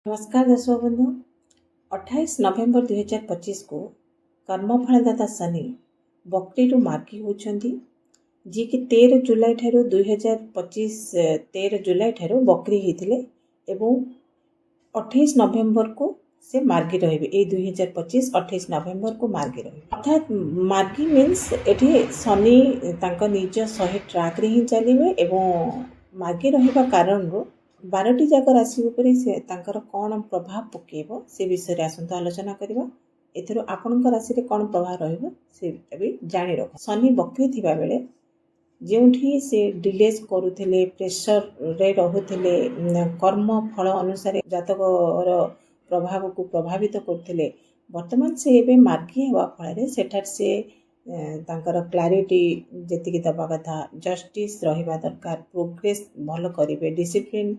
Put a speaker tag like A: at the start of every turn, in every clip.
A: ନମସ୍କାର ଦର୍ଶକ ବନ୍ଧୁ। 28 ନଭେମ୍ବର 2025କୁ କର୍ମଫଳଦାତା ଶନି ବକ୍ରିରୁ ମାର୍ଗୀ ହେଉଛନ୍ତି, ଯିଏକି 13 ଜୁଲାଇ ଠାରୁ, 2025 13 ଜୁଲାଇ ଠାରୁ ବକ୍ରି ହେଇଥିଲେ ଏବଂ 28 ନଭେମ୍ବରକୁ ସେ ମାର୍ଗୀ ରହିବେ। ଏଇ 2025 28 ନଭେମ୍ବରକୁ ମାର୍ଗୀ ରହିବେ। ଅର୍ଥାତ୍ ମାର୍ଗୀ ମିନ୍ସ ଏଠି ଶନି ତାଙ୍କ ନିଜ 100 ଟ୍ରାକ୍ରେ ହିଁ ଚାଲିବେ ଏବଂ ମାର୍ଗୀ ରହିବା କାରଣରୁ 12ଟି ଯାକ ରାଶି ଉପରେ ସେ ତାଙ୍କର କ'ଣ ପ୍ରଭାବ ପକାଇବ, ସେ ବିଷୟରେ ଆସନ୍ତୁ ଆଲୋଚନା କରିବା। ଏଥିରୁ ଆପଣଙ୍କ ରାଶିରେ କ'ଣ ପ୍ରଭାବ ରହିବ, ସେଇଟା ବି ଜାଣି ରଖ। ଶନି ବକ୍ରି ଥିବାବେଳେ ଯେଉଁଠି ସେ ଡିଲେଜ୍ କରୁଥିଲେ, ପ୍ରେସରରେ ରହୁଥିଲେ, କର୍ମ ଫଳ ଅନୁସାରେ ଜାତକର ପ୍ରଭାବକୁ ପ୍ରଭାବିତ କରୁଥିଲେ, ବର୍ତ୍ତମାନ ସେ ଏବେ ମାର୍ଗୀ ହେବା ଫଳରେ ସେଠାରେ ସେ ତାଙ୍କର କ୍ଲାରିଟି ଯେତିକି ଦେବା କଥା, ଜଷ୍ଟିସ୍ ରହିବା ଦରକାର, ପ୍ରୋଗ୍ରେସ୍ ଭଲ କରିବେ, ଡିସିପ୍ଲିନ୍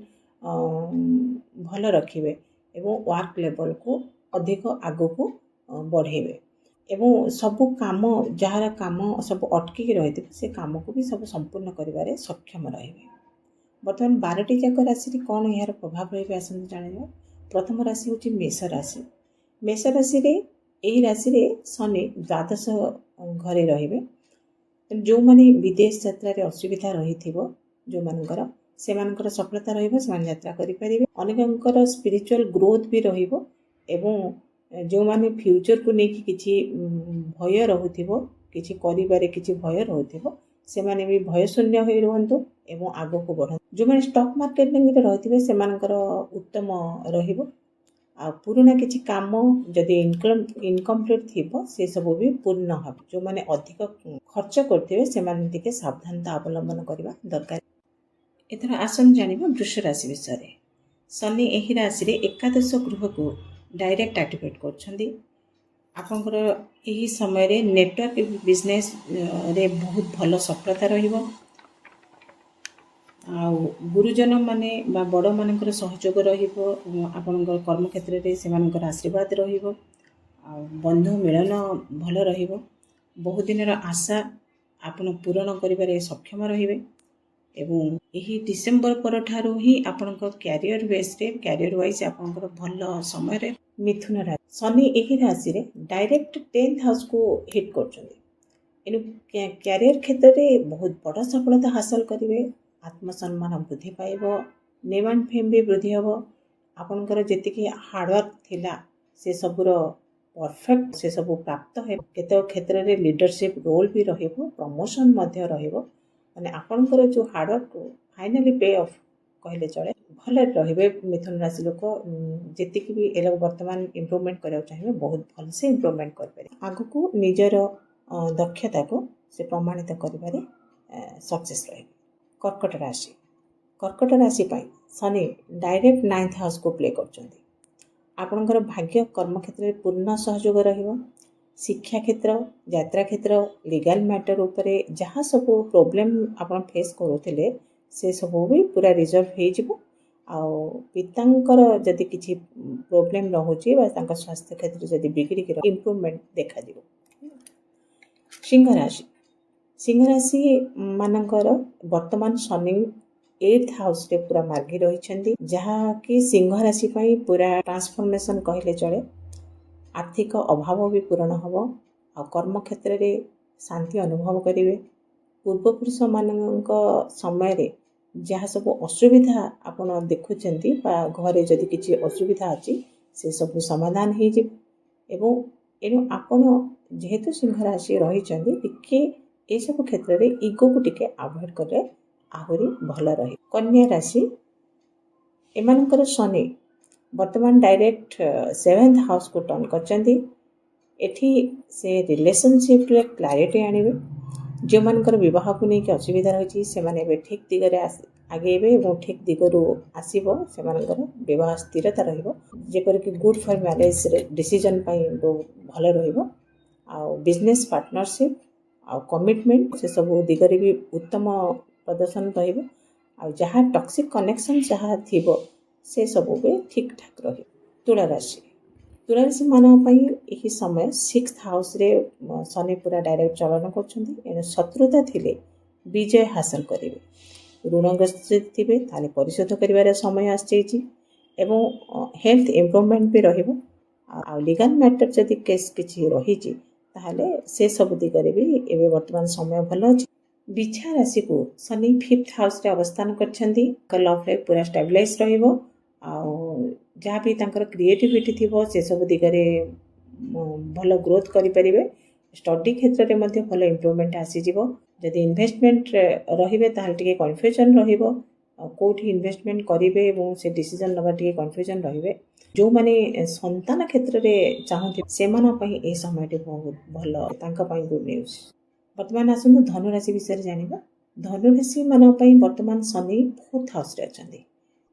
A: ଭଲ ରଖିବେ ଏବଂ ୱାର୍କ ଲେବଲକୁ ଅଧିକ ଆଗକୁ ବଢ଼େଇବେ ଏବଂ ସବୁ କାମ, ଯାହାର କାମ ସବୁ ଅଟକିକି ରହିଥିବ, ସେ କାମକୁ ବି ସବୁ ସମ୍ପୂର୍ଣ୍ଣ କରିବାରେ ସକ୍ଷମ ରହିବେ। ବର୍ତ୍ତମାନ 12ଟି ଯାକ ରାଶିରେ କ'ଣ ଏହାର ପ୍ରଭାବ ରହିବ, ଆସନ୍ତୁ ଜାଣିବା। ପ୍ରଥମ ରାଶି ହେଉଛି ମେଷ ରାଶି। ମେଷ ରାଶିରେ, ଏହି ରାଶିରେ ଶନି ଦ୍ୱାଦଶ ଘରେ ରହିବେ। ତେଣୁ ଯେଉଁମାନେ ବିଦେଶ ଯାତ୍ରାରେ ଅସୁବିଧା ରହିଥିବ ଯେଉଁମାନଙ୍କର, ସେମାନଙ୍କର ସଫଳତା ରହିବ, ସେମାନେ ଯାତ୍ରା କରିପାରିବେ। ଅନେକଙ୍କର ସ୍ପିରିଚୁଆଲ ଗ୍ରୋଥ୍ ବି ରହିବ ଏବଂ ଯେଉଁମାନେ ଫ୍ୟୁଚରକୁ ନେଇକି କିଛି ଭୟ ରହୁଥିବ, କିଛି କରିବାରେ କିଛି ଭୟ ରହୁଥିବ, ସେମାନେ ବି ଭୟଶୂନ୍ୟ ହୋଇ ରୁହନ୍ତୁ ଏବଂ ଆଗକୁ ବଢ଼ନ୍ତୁ। ଯେଉଁମାନେ ଷ୍ଟକ୍ ମାର୍କେଟିଂରେ ରହିଥିବେ, ସେମାନଙ୍କର ଉତ୍ତମ ରହିବ। ଆଉ ପୁରୁଣା କିଛି କାମ ଯଦି ଇନକମ୍ପ୍ଲିଟ୍ ଥିବ, ସେସବୁ ବି ପୂର୍ଣ୍ଣ ହେବ। ଯେଉଁମାନେ ଅଧିକ ଖର୍ଚ୍ଚ କରୁଥିବେ, ସେମାନେ ଟିକେ ସାବଧାନତା ଅବଲମ୍ବନ କରିବା ଦରକାର। ଏଥର ଆସନ୍ତୁ ଜାଣିବା ବୃଷ ରାଶି ବିଷୟରେ। ଶନି ଏହି ରାଶିରେ ଏକାଦଶ ଗୃହକୁ ଡାଇରେକ୍ଟ ଆକ୍ଟିଭେଟ୍ କରୁଛନ୍ତି। ଆପଣଙ୍କର ଏହି ସମୟରେ ନେଟୱାର୍କ ବିଜନେସ୍ରେ ବହୁତ ଭଲ ସଫଳତା ରହିବ। ଆଉ ଗୁରୁଜନମାନେ ବା ବଡ଼ମାନଙ୍କର ସହଯୋଗ ରହିବ। ଆପଣଙ୍କର କର୍ମକ୍ଷେତ୍ରରେ ସେମାନଙ୍କର ଆଶୀର୍ବାଦ ରହିବ। ଆଉ ବନ୍ଧୁ ମିଳନ ଭଲ ରହିବ। ବହୁଦିନର ଆଶା ଆପଣ ପୂରଣ କରିବାରେ ସକ୍ଷମ ରହିବେ ଏବଂ ଏହି ଡିସେମ୍ବର ପରଠାରୁ ହିଁ ଆପଣଙ୍କ କ୍ୟାରିୟର ବେସ୍ରେ, କ୍ୟାରିୟର ୱାଇଜ୍ ଆପଣଙ୍କର ଭଲ ସମୟରେ। ମିଥୁନ ରାଶି। ଶନି ଏହି ରାଶିରେ ଡାଇରେକ୍ଟ 10th ହାଉସ୍କୁ ହିଟ୍ କରୁଛନ୍ତି। ଏଣୁ କ୍ୟାରିୟର କ୍ଷେତ୍ରରେ ବହୁତ ବଡ଼ ସଫଳତା ହାସଲ କରିବେ। ଆତ୍ମସମ୍ମାନ ବୃଦ୍ଧି ପାଇବ, ନେମ୍ ଆଣ୍ଡ ଫେମ୍ ବି ବୃଦ୍ଧି ହେବ। ଆପଣଙ୍କର ଯେତିକି ହାର୍ଡ଼ୱାର୍କ ଥିଲା, ସେସବୁର ପରଫେକ୍ଟ ସେସବୁ ପ୍ରାପ୍ତ ହେବ। କେତେକ କ୍ଷେତ୍ରରେ ଲିଡରସିପ୍ ରୋଲ୍ ବି ରହିବ, ପ୍ରମୋସନ୍ ମଧ୍ୟ ରହିବ। ମାନେ ଆପଣଙ୍କର ଯେଉଁ ହାର୍ଡ଼ୱାର୍କ ଫାଇନାଲି ପେ ଅଫ୍ କହିଲେ ଚଳେ। ଭଲରେ ରହିବେ ମିଥୁନ ରାଶି ଲୋକ। ଯେତିକି ବି ଏଲାକୁ ବର୍ତ୍ତମାନ ଇମ୍ପ୍ରୁଭମେଣ୍ଟ କରିବାକୁ ଚାହିଁବେ, ବହୁତ ଭଲସେ ଇମ୍ପ୍ରୁଭମେଣ୍ଟ କରିପାରିବେ। ଆଗକୁ ନିଜର ଦକ୍ଷତାକୁ ସେ ପ୍ରମାଣିତ କରିବାରେ ସକ୍ସେସ୍ ରହିବେ। କର୍କଟ ରାଶି। କର୍କଟ ରାଶି ପାଇଁ ଶନି ଡାଇରେକ୍ଟ ନାଇନ୍ଥ ହାଉସ୍କୁ ପ୍ଲେ କରୁଛନ୍ତି। ଆପଣଙ୍କର ଭାଗ୍ୟ କର୍ମକ୍ଷେତ୍ରରେ ପୂର୍ଣ୍ଣ ସହଯୋଗ ରହିବ। ଶିକ୍ଷା କ୍ଷେତ୍ର, ଯାତ୍ରା କ୍ଷେତ୍ର, ଲିଗାଲ ମ୍ୟାଟର ଉପରେ ଯାହା ସବୁ ପ୍ରୋବ୍ଲେମ୍ ଆପଣ ଫେସ୍ କରୁଥିଲେ, ସେସବୁ ବି ପୁରା ରିଜଲ୍ଭ ହେଇଯିବ। ଆଉ ପିତାଙ୍କର ଯଦି କିଛି ପ୍ରୋବ୍ଲେମ୍ ରହୁଛି ବା ତାଙ୍କ ସ୍ୱାସ୍ଥ୍ୟ କ୍ଷେତ୍ରରେ ଯଦି ବିଗିଡ଼ିକି, ଇମ୍ପ୍ରୁଭମେଣ୍ଟ ଦେଖାଯିବ। ସିଂହ ରାଶି। ସିଂହ ରାଶି ମାନଙ୍କର ବର୍ତ୍ତମାନ ଶନି ଏଇଥ୍ ହାଉସ୍ରେ ପୁରା ମାର୍ଗୀ ରହିଛନ୍ତି, ଯାହାକି ସିଂହ ରାଶି ପାଇଁ ପୁରା ଟ୍ରାନ୍ସଫର୍ମେସନ୍ କହିଲେ ଚଳେ। ଆର୍ଥିକ ଅଭାବ ବି ପୂରଣ ହେବ ଆଉ କର୍ମକ୍ଷେତ୍ରରେ ଶାନ୍ତି ଅନୁଭବ କରିବେ। ପୂର୍ବପୁରୁଷମାନଙ୍କ ସମୟରେ ଯାହା ସବୁ ଅସୁବିଧା ଆପଣ ଦେଖୁଛନ୍ତି ବା ଘରେ ଯଦି କିଛି ଅସୁବିଧା ଅଛି, ସେସବୁ ସମାଧାନ ହେଇଯିବ। ଏବଂ ଏଣୁ ଆପଣ ଯେହେତୁ ସିଂହ ରାଶି ରହିଛନ୍ତି, ଟିକେ ଏସବୁ କ୍ଷେତ୍ରରେ ଇଗୋକୁ ଟିକେ ଆଭଏଡ଼ କଲେ ଆହୁରି ଭଲ ରହିବ। କନ୍ୟା ରାଶି। ଏମାନଙ୍କର ଶନି ବର୍ତ୍ତମାନ ଡାଇରେକ୍ଟ ସେଭେନ୍ଥ ହାଉସ୍କୁ ଟର୍ନ କରିଛନ୍ତି। ଏଠି ସେ ରିଲେସନସିପ୍ରେ କ୍ଲାରିଟି ଆଣିବେ। ଯେଉଁମାନଙ୍କର ବିବାହକୁ ନେଇକି ଅସୁବିଧା ରହିଛି, ସେମାନେ ଏବେ ଠିକ୍ ଦିଗରେ ଆଗେଇବେ ଏବଂ ଠିକ୍ ଦିଗରୁ ଆସିବ ସେମାନଙ୍କର ବିବାହ ସ୍ଥିରତା ରହିବ। ଯେପରିକି ଗୁଡ୍ ଫର୍ ମ୍ୟାରେଜ୍ ଡିସିଜନ୍ ପାଇଁ ବହୁତ ଭଲ ରହିବ। ଆଉ ବିଜନେସ୍ ପାର୍ଟନରସିପ୍ ଆଉ କମିଟମେଣ୍ଟ, ସେସବୁ ଦିଗରେ ବି ଉତ୍ତମ ପ୍ରଦର୍ଶନ ରହିବ। ଆଉ ଯାହା ଟକ୍ସିକ୍ କନେକ୍ସନ୍ ଯାହା ଥିବ, ସେସବୁ ବି ଠିକ୍ ଠାକ୍ ରହିବ। ତୁଳା ରାଶି। ତୁଳା ରାଶିମାନଙ୍କ ପାଇଁ ଏହି ସମୟ ସିକ୍ସଥ ହାଉସ୍ରେ ଶନି ପୁରା ଡାଇରେକ୍ଟ ଚଳନ କରୁଛନ୍ତି। ଏଣୁ ଶତ୍ରୁତା ଥିଲେ ବିଜୟ ହାସଲ କରିବେ। ଋଣଗ୍ରସ୍ତ ଯଦି ଥିବେ, ତାହେଲେ ପରିଶୋଧ କରିବାର ସମୟ ଆସିଯାଇଛି। ଏବଂ ହେଲ୍ଥ ଇମ୍ପ୍ରୁଭମେଣ୍ଟ ବି ରହିବ। ଆଉ ଲିଗାଲ ମ୍ୟାଟର ଯଦି କେସ୍ କିଛି ରହିଛି, ତାହେଲେ ସେସବୁ ଦିଗରେ ବି ଏବେ ବର୍ତ୍ତମାନ ସମୟ ଭଲ ଅଛି। ବିଛା ରାଶିକୁ ଶନି ଫିଫ୍ଥ ହାଉସରେ ଅବସ୍ଥାନ କରିଛନ୍ତି। ଲଭ୍ ଲାଇଫ୍ ପୁରା ଷ୍ଟାବିଲାଇଜ୍ ରହିବ। ଆଉ ଯାହା ବି ତାଙ୍କର କ୍ରିଏଟିଭିଟି ଥିବ, ସେସବୁ ଦିଗରେ ଭଲ ଗ୍ରୋଥ୍ କରିପାରିବେ। ଷ୍ଟଡି କ୍ଷେତ୍ରରେ ମଧ୍ୟ ଭଲ ଇମ୍ପ୍ରୁଭମେଣ୍ଟ ଆସିଯିବ। ଯଦି ଇନଭେଷ୍ଟମେଣ୍ଟ ରହିବେ, ତାହେଲେ ଟିକେ କନଫ୍ୟୁଜନ୍ ରହିବ। ଆଉ କେଉଁଠି ଇନଭେଷ୍ଟମେଣ୍ଟ କରିବେ ଏବଂ ସେ ଡିସିଜନ୍ ନେବା ଟିକେ କନଫ୍ୟୁଜନ୍ ରହିବେ। ଯେଉଁମାନେ ସନ୍ତାନ କ୍ଷେତ୍ରରେ ଚାହୁଁଥିବେ, ସେମାନଙ୍କ ପାଇଁ ଏହି ସମୟଟି ବହୁତ ଭଲ, ତାଙ୍କ ପାଇଁ ଗୁଡ୍ ନ୍ୟୁଜ୍। ବର୍ତ୍ତମାନ ଆସନ୍ତୁ ଧନୁରାଶି ବିଷୟରେ ଜାଣିବା। ଧନୁରାଶିମାନଙ୍କ ପାଇଁ ବର୍ତ୍ତମାନ ଶନି ଫୋର୍ଥ ହାଉସରେ ଅଛନ୍ତି।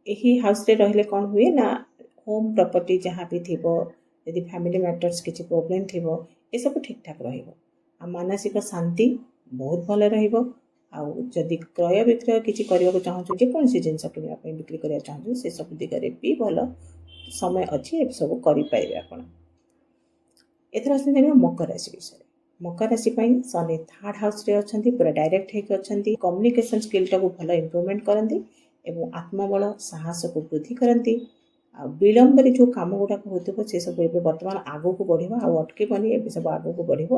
A: ଏହି ହାଉସରେ ରହିଲେ କ'ଣ ହୁଏ ନା, ହୋମ୍ ପ୍ରପର୍ଟି ଯାହା ବି ଥିବ, ଯଦି ଫ୍ୟାମିଲି ମ୍ୟାଟର୍ସ କିଛି ପ୍ରୋବ୍ଲେମ୍ ଥିବ, ଏସବୁ ଠିକ୍ଠାକ୍ ରହିବ। ଆଉ ମାନସିକ ଶାନ୍ତି ବହୁତ ଭଲ ରହିବ। ଆଉ ଯଦି କ୍ରୟ ବିକ୍ରୟ କିଛି କରିବାକୁ ଚାହୁଁଛୁ, ଯେକୌଣସି ଜିନିଷ କିଣିବା ପାଇଁ, ବିକ୍ରି କରିବାକୁ ଚାହୁଁଛୁ, ସେସବୁ ଦିଗରେ ବି ଭଲ ସମୟ ଅଛି, ଏସବୁ କରିପାରିବେ ଆପଣ। ଏଥର ଆସନ୍ତୁ ଜାଣିବା ମକର ରାଶି ବିଷୟରେ। ମକର ରାଶି ପାଇଁ ଶନି ଥାର୍ଡ ହାଉସରେ ଅଛନ୍ତି, ପୁରା ଡାଇରେକ୍ଟ ହେଇକି ଅଛନ୍ତି। କମ୍ୟୁନିକେସନ୍ ସ୍କିଲ୍ଟାକୁ ଭଲ ଇମ୍ପ୍ରୁଭମେଣ୍ଟ କରନ୍ତି ଏବଂ ଆତ୍ମବଳ, ସାହସକୁ ବୃଦ୍ଧି କରନ୍ତି। ଆଉ ବିଳମ୍ବରେ ଯେଉଁ କାମ ଗୁଡ଼ାକ ହେଉଥିବ, ସେସବୁ ଏବେ ବର୍ତ୍ତମାନ ଆଗକୁ ବଢ଼ିବ, ଆଉ ଅଟକିବନି, ଏବେ ସବୁ ଆଗକୁ ବଢ଼ିବ।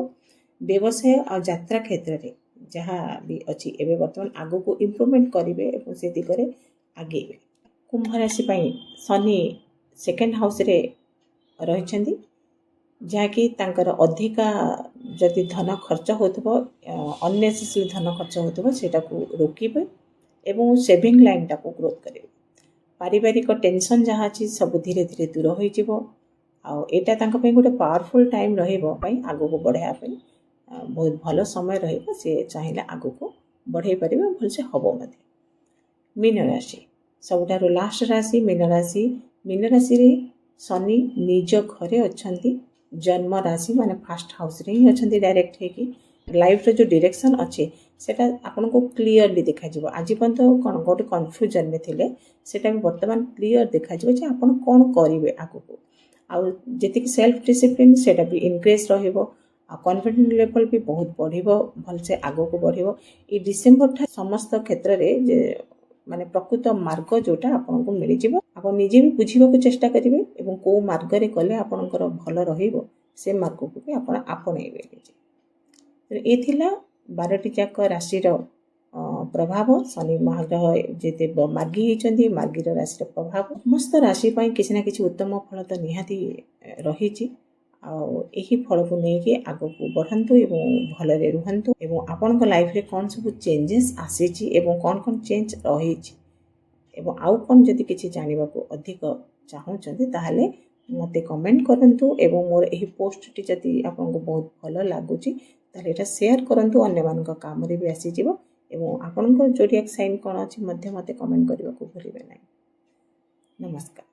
A: ବ୍ୟବସାୟ ଆଉ ଯାତ୍ରା କ୍ଷେତ୍ରରେ ଯାହା ବି ଅଛି, ଏବେ ବର୍ତ୍ତମାନ ଆଗକୁ ଇମ୍ପ୍ରୁଭମେଣ୍ଟ କରିବେ ଏବଂ ସେ ଦିଗରେ ଆଗେଇବେ। କୁମ୍ଭ ରାଶି ପାଇଁ ଶନି ସେକେଣ୍ଡ ହାଉସରେ ରହିଛନ୍ତି, ଯାହାକି ତାଙ୍କର ଅଧିକା ଯଦି ଧନ ଖର୍ଚ୍ଚ ହେଉଥିବ, ଅନନେସେସରି ଧନ ଖର୍ଚ୍ଚ ହେଉଥିବ, ସେଇଟାକୁ ରୋକିବେ ଏବଂ ସେଭିଂ ଲାଇନ୍ଟାକୁ ଗ୍ରୋଥ୍ କରିବେ। ପାରିବାରିକ ଟେନସନ୍ ଯାହା ଅଛି, ସବୁ ଧୀରେ ଧୀରେ ଦୂର ହୋଇଯିବ। ଆଉ ଏଇଟା ତାଙ୍କ ପାଇଁ ଗୋଟେ ପାୱାରଫୁଲ୍ ଟାଇମ୍ ରହିବ ପାଇଁ, ଆଗକୁ ବଢ଼ାଇବା ପାଇଁ ବହୁତ ଭଲ ସମୟ ରହିବ। ସେ ଚାହିଁଲେ ଆଗକୁ ବଢ଼େଇ ପାରିବେ, ଭଲସେ ହେବ ମଧ୍ୟ। ମୀନ ରାଶି, ସବୁଠାରୁ ଲାଷ୍ଟ ରାଶି ମୀନ ରାଶି। ମୀନ ରାଶିରେ ଶନି ନିଜ ଘରେ ଅଛନ୍ତି। ଜନ୍ମ ରାଶି ମାନେ ଫାଷ୍ଟ ହାଉସରେ ହିଁ ଅଛନ୍ତି ଡାଇରେକ୍ଟ ହେଇକି। ଲାଇଫ୍ର ଯେଉଁ ଡିରେକ୍ସନ୍ ଅଛି, ସେଇଟା ଆପଣଙ୍କୁ କ୍ଲିଅରଲି ଦେଖାଯିବ। ଆଜି ପର୍ଯ୍ୟନ୍ତ କ'ଣ ଗୋଟେ କନଫ୍ୟୁଜନରେ ଥିଲେ, ସେଇଟା ବି ବର୍ତ୍ତମାନ କ୍ଲିଅର ଦେଖାଯିବ ଯେ ଆପଣ କ'ଣ କରିବେ ଆଗକୁ। ଆଉ ଯେତିକି ସେଲ୍ଫ ଡିସିପ୍ଲିନ୍, ସେଇଟା ବି ଇନକ୍ରିଜ୍ ରହିବ। ଆଉ କନଫିଡେଣ୍ଟ ଲେଭେଲ୍ ବି ବହୁତ ବଢ଼ିବ, ଭଲସେ ଆଗକୁ ବଢ଼ିବ। ଏଇ ଡିସେମ୍ବରଟା ସମସ୍ତ କ୍ଷେତ୍ରରେ ଯେ ମାନେ ପ୍ରକୃତ ମାର୍ଗ ଯେଉଁଟା ଆପଣଙ୍କୁ ମିଳିଯିବ, ଆପଣ ନିଜେ ବି ବୁଝିବାକୁ ଚେଷ୍ଟା କରିବେ ଏବଂ କେଉଁ ମାର୍ଗରେ ଗଲେ ଆପଣଙ୍କର ଭଲ ରହିବ, ସେ ମାର୍ଗକୁ ବି ଆପଣ ଆପଣେଇବେ ନିଜେ। ତେଣୁ ଏ ଥିଲା 12ଟି ଯାକ ରାଶିର ପ୍ରଭାବ। ଶନି ମହାଗ୍ରହ ଯେତେ ମାର୍ଗୀ ହେଇଛନ୍ତି, ମାର୍ଗୀର ରାଶିର ପ୍ରଭାବ ସମସ୍ତ ରାଶି ପାଇଁ କିଛି ନା କିଛି ଉତ୍ତମ ଫଳ ତ ନିହାତି ରହିଛି। ଆଉ ଏହି ଫଳକୁ ନେଇକି ଆଗକୁ ବଢ଼ନ୍ତୁ ଏବଂ ଭଲରେ ରୁହନ୍ତୁ। ଏବଂ ଆପଣଙ୍କ ଲାଇଫରେ କ'ଣ ସବୁ ଚେଞ୍ଜେସ୍ ଆସିଛି ଏବଂ କ'ଣ କ'ଣ ଚେଞ୍ଜ ରହିଛି ଏବଂ ଆଉ କ'ଣ ଯଦି କିଛି ଜାଣିବାକୁ ଅଧିକ ଚାହୁଁଛନ୍ତି, ତାହେଲେ ମୋତେ କମେଣ୍ଟ କରନ୍ତୁ। ଏବଂ ମୋର ଏହି ପୋଷ୍ଟଟି ଯଦି ଆପଣଙ୍କୁ ବହୁତ ଭଲ ଲାଗୁଛି, ତାହେଲେ ଏଇଟା ସେୟାର କରନ୍ତୁ, ଅନ୍ୟମାନଙ୍କ କାମରେ ବି ଆସିଯିବ। ଏବଂ ଆପଣଙ୍କ ଜୋଡ଼ିଆକ୍ ସାଇନ୍ କ'ଣ ଅଛି ମଧ୍ୟ ମୋତେ କମେଣ୍ଟ କରିବାକୁ ଭୁଲିବେ ନାହିଁ। ନମସ୍କାର।